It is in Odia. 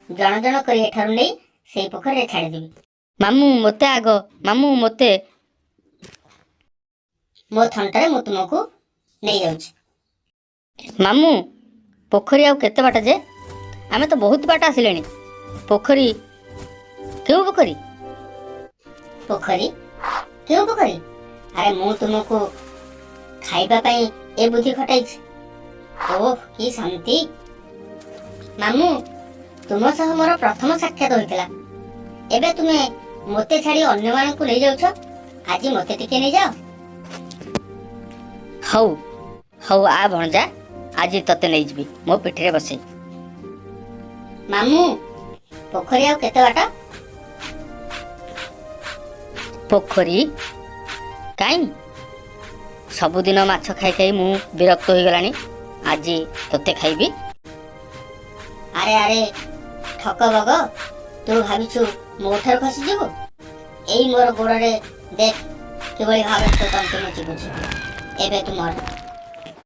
ଜଣ ଜଣ କରି ଏଠାରୁ ନେଇ ସେଇ ପୋଖରୀରେ ଛାଡ଼ିଦେବି। ମାମୁଁ, ମୋତେ ଆଗ। ମାମୁଁ, ମୋତେ। ମୋ ଥଣ୍ଟରେ ମୁଁ ତୁମକୁ ନେଇଯାଉଛି। ମାମୁଁ, ପୋଖରୀ ଆଉ କେତେ ବାଟ ଯେ? ଆମେ ତ ବହୁତ ବାଟ ଆସିଲେଣି। ପୋଖରୀ? କେଉଁ ପୋଖରୀ? ପୋଖରୀ? କେଉଁ ପୋଖରୀ? ଆରେ, ମୁଁ ତୁମକୁ ଖାଇବା ପାଇଁ ଏ ବୁଦ୍ଧି ଖଟାଇଛି। ଓଃ, କି ଶାନ୍ତି! ମାମୁଁ, ତୁମ ସହ ମୋର ପ୍ରଥମ ସାକ୍ଷାତ ହୋଇଥିଲା। ଏବେ ତୁମେ ମୋତେ ଛାଡ଼ି ଅନ୍ୟମାନଙ୍କୁ ନେଇଯାଉଛ। ଆଜି ମୋତେ ଟିକେ ନେଇଯାଅ। ହଉ ହଉ, ଆ ଭଣଜା, ଆଜି ତତେ ନେଇଯିବି ମୋ ପିଠିରେ ବସେଇ। ମାମୁଁ, ପୋଖରୀ ଆଉ କେତେ ବାଟ? ପୋଖରୀ କାଇଁ? ସବୁଦିନ ମାଛ ଖାଇ ଖାଇ ମୁଁ ବିରକ୍ତ ହୋଇଗଲାଣି। ଆଜି ତତେ ଖାଇବି। ଆରେ ଆରେ, ଠକ ବଗ, ତୁ ଭାବିଛୁ ମୋ ଠାରୁ ଖସିଯିବୁ? ଏଇ ମୋର ଗୋଡ଼ରେ ଦେଖ କିଭଳି ଭାବରେ ତୋ ତଣ୍ଟି ମୁଁ ଚିପୁଛି। ଏବେ ତୁ ମର।